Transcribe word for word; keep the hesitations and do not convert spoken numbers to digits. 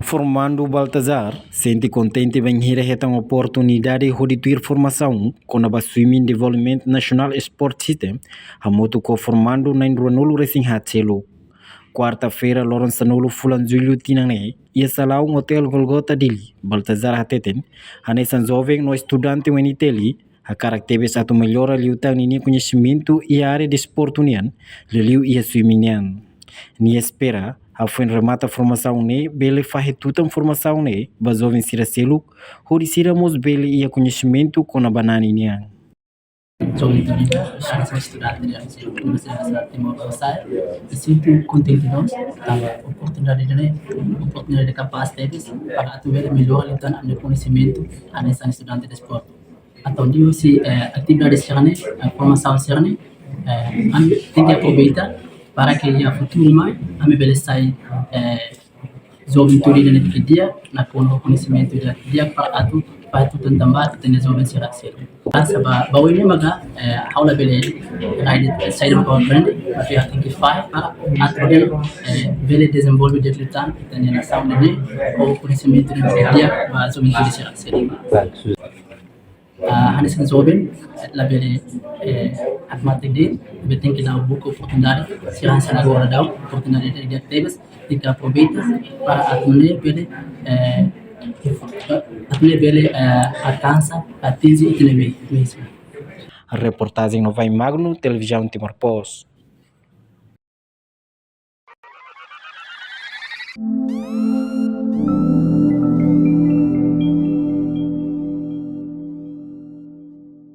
Formandu Baltazar sente kontente bainhira hetan oportunidade hodi tuir formasaun kona-ba Swimming Development National Sport System, hamutuk ho formandu na'in ruanulu resin haat seluk. Kuarta-feira, loron sanulu fulan Jullu tinan ne'e, iha salaun Hotel Golgota Dili, Baltazar hateten, hanesan joven no estudante U N I T L, hakarak tebes atu mellora liután ninia koñesimentu iha área desportu nian, liuliu iha swimming nian. Nia espera, hafoin remata formasaun ne'e, bele fahe tutan formasaun ne'e ba joven sira seluk, hodi sira mós bele iha koñesimentu kona-ba nani nian. Joven Tolida, hanesan estudante de Universidade Nasionál Timor Leste, me sinto contente, nós, tanba oportunidade ne'e, oportunidade kapás tebes para atu bele mellora liután ami-nia koñesimentu hanesan estudante desportu. Entaun, liuhusi, eh, atividade sira-ne'e, eh, formasaun sira-ne'e, eh, ami tenke aproveita para ke iha futuru mai ami bele sai, eh, joven Tolida ne'ebé di'ak, nakonu ho koñesimentu di'ak, di'ak para atu, para atu tenta ba ita-nia joven sira seluk. Tanba ba oin ne'e maka, eh, ha'u labele rai de'it, sai de'it mak ha'u aprende, tapi ha'u tenke fahe para atu bele, eh, bele dezenvolve di'ak liután ita-nia nasaun ne'e, ho koñesimentu ne'ebé di'ak ba joven Tolida sira seluk. Ah, hanesan joven, eh, labele, eh, hakmatek de'it, labele tenke la'o buka oportunidade, sira hanesan agora daudaun oportunidade di'ak tebes, tenke aproveita para atu nune'e bele, eh, atu nune'e bele, eh, alkansa, atinje ita-nia mei, mei sira. Reportajen Novae Magno, Televizaun Timor Post.